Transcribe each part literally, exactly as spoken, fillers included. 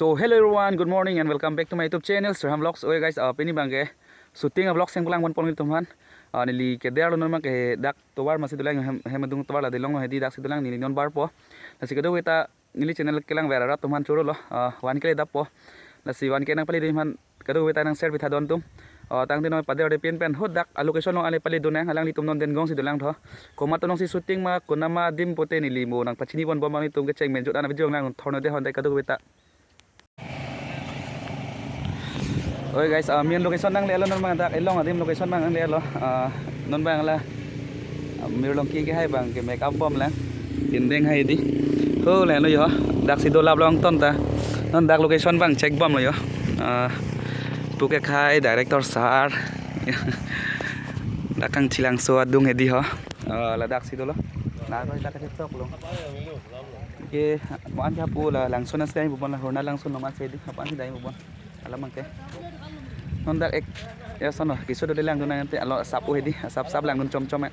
So hello everyone, good morning and welcome back to my YouTube channel, Sirham Vlogs. Oke guys, uh, pini abangke shooting a vlog seng pulang pon pon ilitum aphan. Uh, neli keder lo, non abangke dak tovar masi dolang, hem, hem adung tovar la delong lo, hedi daksi dolang, neli non barpo. Lasi kadokave ta neli channel kelang ver arat atum aphan choro lo, uh, one K le dappo. Lasi one K nangpale dun aphan kadokave ta nang share pitha don atum. Uh, tangte noi pader de pin pen ho dak a location along ale pale dun nang, alanglitum non Dengong si dolang tho. Komat alongsi shooting ma, konat ma adim pote neli mo nangpachini pon bom, alanglitum kecheng menjot an video nang thorno de hon dai kadokave ta. Oke guys, uh, main location nanglelo, non abang dak elong adim location abang nanglelo. Uh, non abang la, uh, mir along ke kehai abangke make up bom lang. Indeng hai di. Ho lelo yo. Daksi dolap long ton ta. Non dak location abang check bom lo yo. Uh, pu kekhai director sir. Dak Kangchilangso adung hedi ho. Uh, la daksi dolo. La ko dak check tok lo. Ke, mo-an ke hapu la Langsun asi dai bubon, la Horna Langsun noma asi di, hapu an si dai bubon. Alam abangke. Non dak ek, ya sono, kiso do lang dun nang te, alo sap o hedi, sap sap lang dun chom chom e.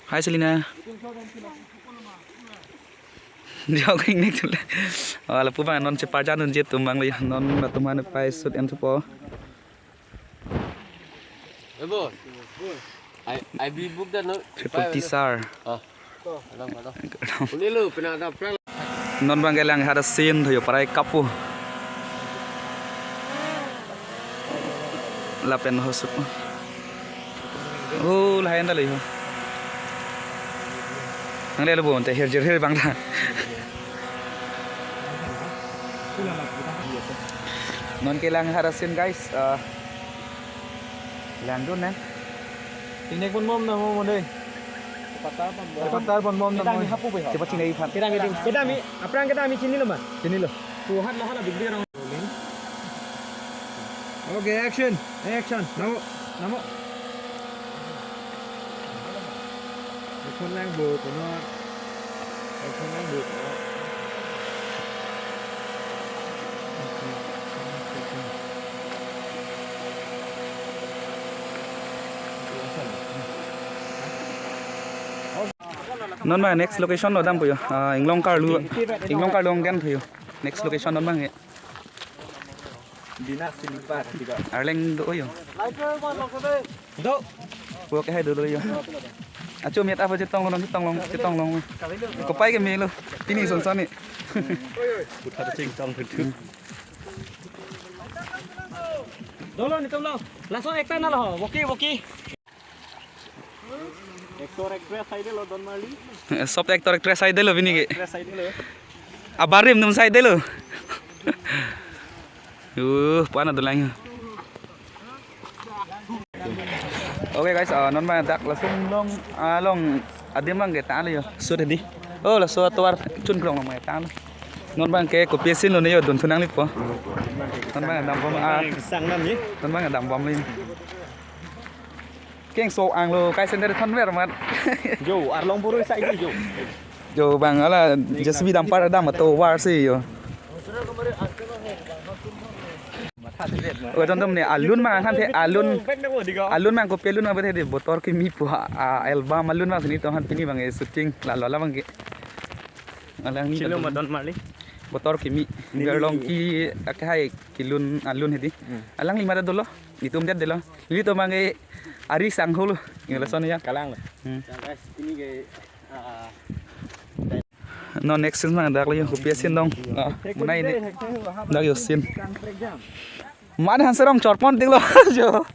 Hi Selina. Dia ko ingnek chula. Wala pu abang non cheparjan dunji atum abang le, non atum aphan pai shoot en thupo. Eh, boss. I, I be booked that, no? Triple T sir. Oh. Hello, hello. Uli lo, pina ada prank. Non abangke lang hada scene tho yo, parai kapu. Lapen ho shoot. Oh, lahen ta lo yo. Nanglelo bo te hirjir hir abang ta. Non ke lang hada scene guys. Uh, lang dun nang. Ingnek pon bom nang mo dei. Patar pon bom nang mo. Kedam hapu pe ho. Cepat sini Ivan. Kedam kedam. Kedam, aphrang kedam chinilo ma? Chinilo. Tuhan lah lah big big. Okay, action. Action. Namo. Namo. Action lang bo, kono. Action lang bo, kono. Non abang next location lo dampo yo. Ah, Inglong Karlu, Inglong Karlu angden tho yo. Next location non abangke. Bina silipar, tiga. Arleng do yo. Do. Bo kehai do do yo. Acho miat apa chetong long, chetong long, chetong long. Kopai ke melo. Pini son son ni. Putar chingtong tu. Dolo ni tong lo. Langsung ekta na lo. Woki, woki. Actor actress sai delo Don Marli. Sob actor actress sai delo pini ke. Actress sai delo. Abarim atum sai delo. Uh, pana dolang. Okay guys, uh, non abang dak langsung long, uh, long adim abangke ta lo yo. Shoot di. Oh, laso atovar chun krong long abangke ta lo. Non abangke kopi scene lo ne yo, dun thu nanglipo. Non abang dam bom, ah. Sang nam ye. Non abang dam bom lo. Keng so ang lo kai center thon ver mat. Jo, arlong puru sai di jo. Jo abang ala J C B dumper dam atovar si yo. Matha tu det ma. O tontom ne alun abang han the alun. Alun abang kopi alun abang the botor kimi pu ha, ah, album alun abang sini tong han pini abangke shooting la lo la abangke. Alang ni chilo kadun. Ma Don Marli. Botor kimi. Neli. Garlong ke akhai kelun alun hedi. Hmm. Alangli mada dolo. Itum det delo. Nelitum abangke ari sang hulu. Ngela son ya. Kalang lo. Hmm. Ya, guys, ini ke, ah, non next scene abang dak lo yo, kopi scene dong. Ah, menai ni. Dak yo scene. Man han serong chorpon ding lo jo.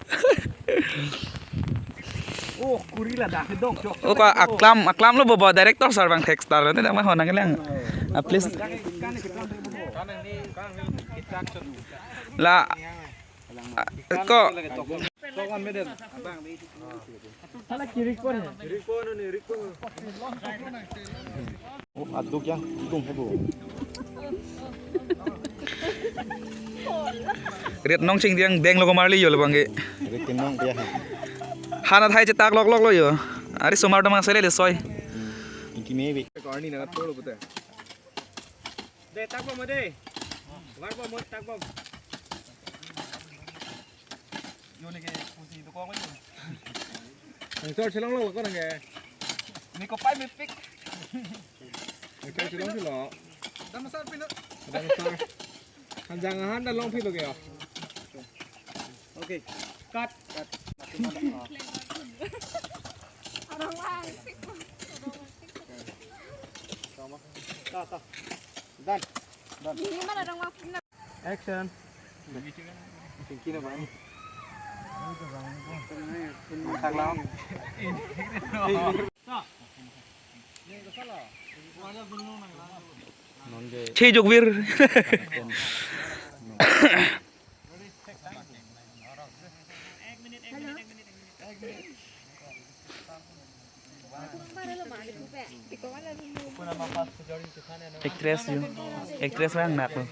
Oh, kuri la dak dong, chok. Oh, ko aklam, aklam lo bobo director sir abang text star lo, te abang hona kelang. Ah, please. La, ah, ko. Oh, aduk yang hidung hebo. Ret nong chingdiang deng lo ko Marli yo lo abangke. Ret nong dia. Hana thai chetak lok lok lo yo. Ari somar dong sele le soi. Inki mebe. Ko arni na tolo bute. De, tak bom de. War bom, tak bom. Nangchor chelonglo ko nangke. Nangkopai mepik. Nangchor chelonglo. Damsar pino. Damsar. Hanjang ahan ta longphitlo ke ya. Okay. Cut. Cut. Orang lain. Ta, ta. Done. Done. Ini mana orang lain? Action. Singkir apa ini? Masak lang. Che Jokbir. Actress yo. Actress vang nak lo.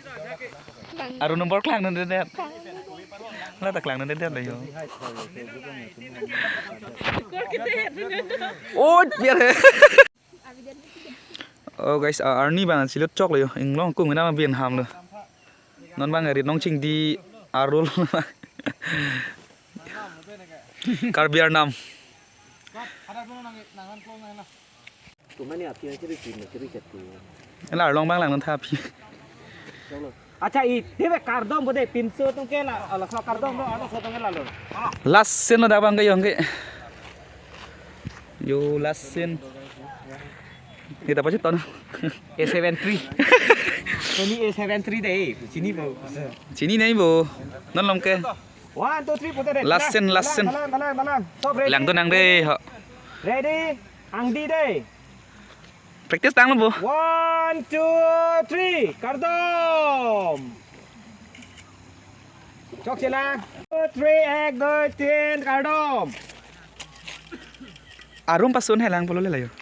Aru number klang nun det. La ta klang nun det lo yo. Oh, biar. Oh guys, ah, arni bang silut chok lo yo. Inglong kung na bang bin ham lo. Non bang rit nong chingdi arul. Karbi Arnam. Tumani api yang kiri kiri kiri kiri. Ela arlong bang lang non tha api. Acha i, debe kardom bode pinso tungke la, ala sa kardom lo, ala sa tungke la lo. Last scene lo dak bang ke yo ke. Yo last scene. Kita pasti ton. A seven three. Ini A seven three deh, sini bo. Chini nai bo. Non lom ke. One, two, three, putar deh. Last scene, last scene. Balan, balan, balan. Stop, ready? Lang to nang deh, ho. Ready? Angdi deh. Practice tang lo bo. One, two, three, kardom. Chok chelang. Two, three, ek, doi, tin, kardom. Arum pasun helang polo le layo.